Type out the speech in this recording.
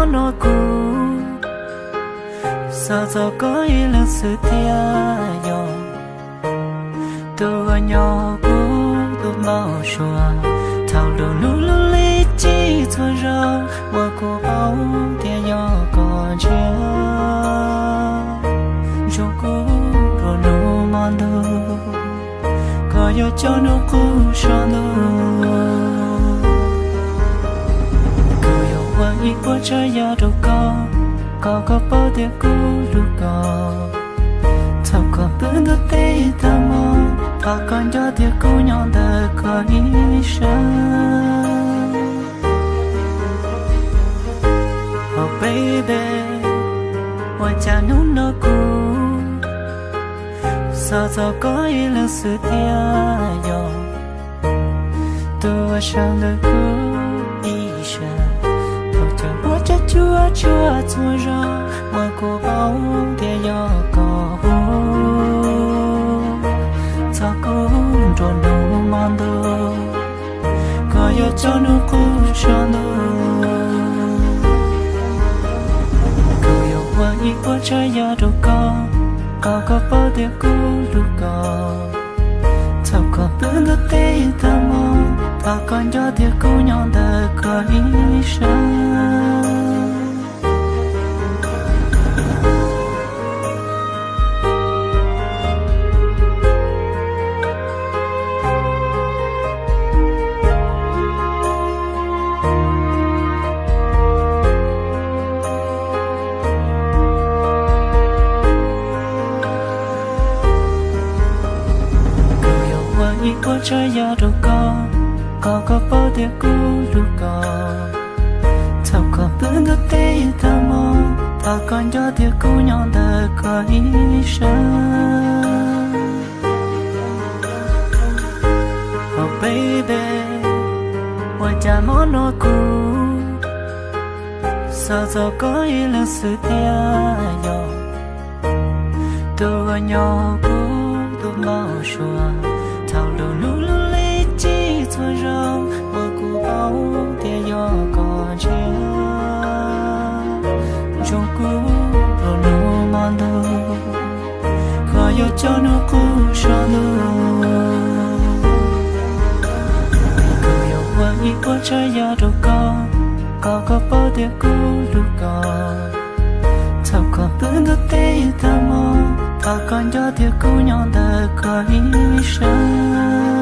Nov no kuv xav txog koj ib leeg xwb thiab yog tus uas nyob kuv tus npau suav. Thaum lub hnub lub li txhua zaus uas kuv paub tias yog koj ntshiab, nrog kuv nruab hnub hmo ntuj, koj yog cov hnub qub saum ntuj. Kuv yuav ua ib puas tsav yam rau koj, kom koj paub tias kuv hlub koj. Txhob kom pw ntuj teb tag hmo, thov koj nco tias kuv nyob ntawm koj ib sab. Oh baby, ua cas hnub no kuv xav txog koj ib leeg xwb thiab yog tus uas saum ntawm kuv ib sab. Thaum cov huab cua tsuag tsuag txhua zaus uas kuv paub tias yog koj hu, txog kuv nruab hnub hmo ntuj, koj yog cov hnub qub saum ntuj. Kuv yuav ua ib puas tsav yam rau koj, kom koj paub tias kuv hlub koj. Txhob kom pw ntuj teb tag hmo, thov koj nco tias kuv nyob ntawm koj ib sab. Kuv yuav ua ib puas tsav yam rau koj, kom koj paub tias kuv hlub koj. Txhob kom pw ntuj teb tag hmo, thov koj nco tias kuv nyob ntawm koj ib sab. Oh baby, ua cas hmo no kuv xav txog koj ib leeg xwb thiab yog tus uas nyob kuv tus npau suav. Thaum lub hnub lub li txhua zaus uas kuv paub tias yog koj ntshiab, nrog kuv nruab hnub hmo ntuj, koj yog cov hnub qub saum ntuj. Kuv yuav ua ib puas tsav yam rau koj, kom koj paub tias kuv hlub koj. Txhob kom pw ntuj teb tag hmo, thov koj nco tias kuv nyob ntawm koj ib sab.